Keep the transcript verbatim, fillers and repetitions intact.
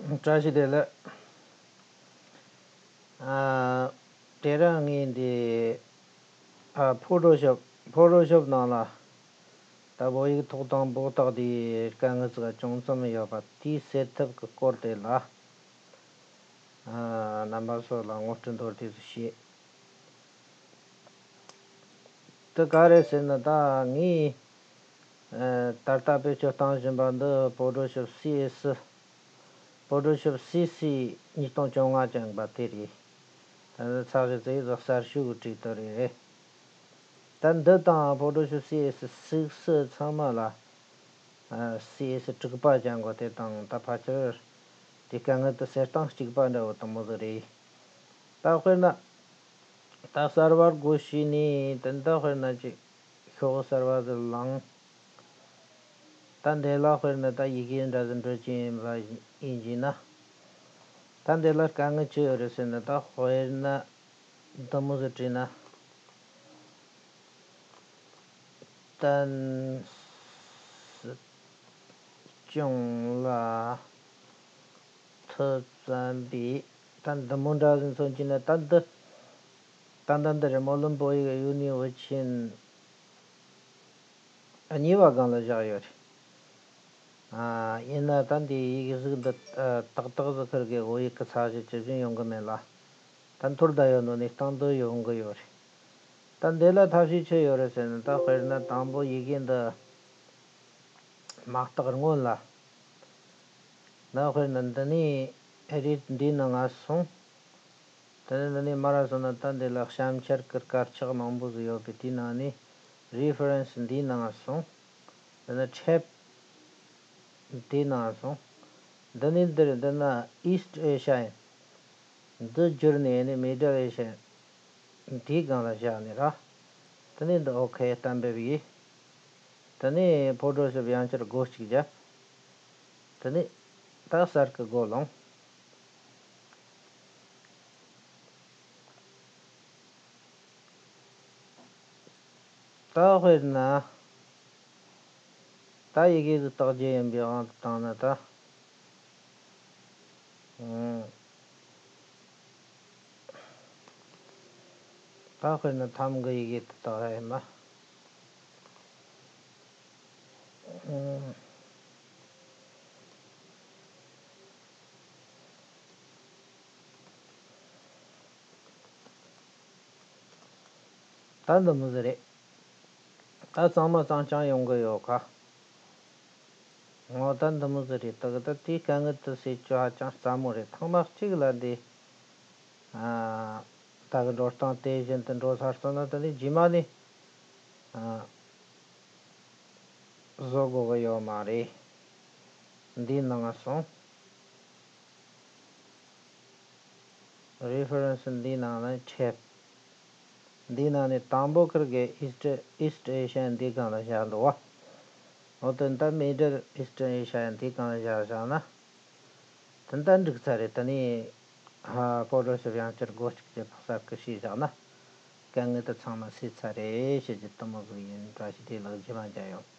བཀྲ་ཤིས་བདེ་ལེགས། ཨ། དེ་རིང་ངས་འདི། ཨ། ཕོ་ཊོ་ཤོབ། ཕོ་ཊོ་ཤོབ་ནང་ལ་ད་བོད་ཡིག་ཐོག་དང་པོ་རྟགས་དེའི་དཀའ་ངལ་ཟིག་ཅུང་ཙམ་ཡོད་པ་དེའི་སེལ་ཐབས་ཀྱི་སྐོར་དེ་ལ། ཨ། རྣམ་པ་ཚོ་ལ་ངོ་སྤྲོད་མདོར་བསྡུས་སུ་བྱེད། དེ་ག་རེད་ཟེར་ན། ད་ངས་ཨ། ད་ལྟ་བེད་སྤྱོད་གཏོང་བཞིན་པ་འདི་ཕོ་ཊོ་ཤོབ་སི་ཨེ་སི། ཕོ་ཊོ་ཤོབ་སི་སི་ཉིས་སྟོང་བཅོ་ལྔ་ཅན་པ་དེ་རེད། ད་ནི་ཚགས་གཞི་ཟེར་ཡག་གསར་ཤོས་ཀྱི་བྲིས་དེ་རེད། ད་འདི་དང་ཕོ་ཊོ་ཤོབ་སི་ཨེ་སི་སིགས་ཚང་མ་ལ། ཨ། སི་ཨེ་སི་དྲུག་པ་ཅན་གོ་དེ་དང་། ད་ཕལ་ཆེར་དེ་དཀའ་ངལ་དེ་སེལ་སྟངས་གཅིག་པ་འདྲ་བོ་དེ་མོ་ཟིག་རེད། ད་དཔེར་ན། ད་གསར་བ་སྒོ་ཕྱེ་ནས་དེ་འདི་དཔེར་ན་ཅིག་ཤོག་གསར་བ་ཟིག་བླངས། ད་འདི་ལ་དཔེར་ན་ད་ཡི་གེ་འདྲ་ཟིག་འབྲི་རྒྱུ་ཡིན་པ་ཡིན་གྱི་ན། ད་འདི་ལ་དཀའ་ངལ་ཅི་ཡོད་རེད་ཟེར་ན། ད་དཔེར་ན་འདི་མོ་ཟིག་བྲིས་ན། ཏན་སྲིད་སྐྱོང་ལ་ཐུགས་བསམ་པའི། ད་འདི་མོ་འདྲ་ཟིག་མཚོན་གྱི་ན། ད་འདི། ད་ལྟ་འདི་རེད། སྨོན་ལམ་བོད་ཡིག་གཡུ་ནུས་བུ་ཆེན་གཉིས་པ་སྒང་ལ་བཞག་ཡོད་རེད། ཨ། ཡིན་ན་ད་འདི་ཡི་གེ་གཟུགས་འདི། ཨ། ཏག་ཏག་ཟིག་ཁུར་གི་བོད་ཡིག་གི་ཚད་གཞི་ཇི་བཞིན་ཡོང་གི་མེད་ལ། ད་འཐོར་བསྡད་ཡོད་ནོ་གནས་སྟངས་འདི་ཡོང་གི་ཡོད་རེད། ད་འདི་ལ་ཐབས་ཤེས་ཅི་ཡོད་རེད་ཟེར་ན། ད་དཔེར་ན་དང་པོ་ཡི་གེ་འདི་མ་བཏགས་སྔོན་ལ། ད་དཔེར་ན་འདི་ནས་ཨེ་ཌིཊ་འདིའི་ནང་ང་སོང་། དེ་ནས་འདི་ནས་མར་སོང་ན། ད་འདི་ལ་གཤམ་འཆར་གྱི་དཀར་ཆག་མང་པོ་ཟིག་ཡོད་པས། དེའི་ནང་ནས་རི་ཕེ་རེན་སི་འདིའི་ནང་སོང་། དེ་ནས་ཊེབ་འདིའི་ནང་སོང་། འདི་ནས་འདིར། འདི་ན་ཨིསྟ་ཨེ་ཤ་ཡན། འདི་བསྒྱུར་ནས་ནི་མི་ཌལ་ཨེ་ཤ་ཡན། འདིའི་སྒང་ལ་བཞག་ནས་ར། དེ་ནས་འདི་ཨོ་ཁེ་གཏན་འབེབས་ཡིན། དེ་ནས་ཕོ་ཊོ་ཤོབ་ཡང་བསྐྱར་སྒོ་གཅིག་བརྒྱབ། དེ་ནས་ད་གསར་གི་སྒོ་ལོངས། ད་དཔེར་ན། ད་ཡི་གེ་འདི་བཏགས་རྒྱུ་ཡིན་པའི་དབང་དུ་བཏང་ན་ད། ཨང་། ད་དཔེར་ན་ཐམ་གི་ཡི་གེ་འདི་བཏགས་ཡ་ཡིན་པ། ཨང་། ད་འདི་མོ་ཟིག་རེད། ད་གཙང་མ་གཙང་རྐྱང་ཡོང་གི་ཡོད་ཁ། འོ། ད་འདི་མོ་ཟིག་རེད། ད་གི་ད་དེའི་དཀའ་ངལ་དེ་སེལ་རྒྱུ་ཧ་ཅང་སླ་མོ་རེད། ཐེངས་མ་གཅིག་ལ་འདི། ཨ། ད་གི་འགྲོ་སྟངས་དེ་བཞིན་དུ་འགྲོ་ཚར་སོང་ན། ད་ནི་རྗེས་མ་ནི། ཨ། བཟོ་དགོས་གི་ཡོད་མ་རེད། འདིའི་ནང་སོང་། རི་ཕེ་རེན་སི་འདིའི་ནང་ནས་ཊེབ། འདིའི་ནང་ནས་དང་པོ་ཁུར་གི་ཨིསྟ་ཨིསྟ་ཨེ་ཤ་ཡན་འདིའི་སྒང་ལ་བཞག་འདུག་བ། འོ། དེ་ད་མི་ཌལ་ཨིསྟ་ཨེ་ཤ་ཡན་འདིའི་སྒང་ལ་བཞག་བཞག་ན། དེ་ད་འགྲིག་ཚར་རེད། དེ་ནས། ཧ། ཕོ་ཊོ་ཤོབ་ཡང་བསྐྱར་སྒོ་གཅིག་བརྒྱབ་པ་གསར་གི་བྱས་བཞག་ན། དཀའ་ངལ་དེ་ཚང་མ་སེལ་ཚར་རེད་ཟེར་རྒྱུ་དེ་མོ་ཟིག་ཡིན། བཀྲ་ཤིས་བདེ་ལེགས། རྗེས་མ་མཇལ་ཡོང་།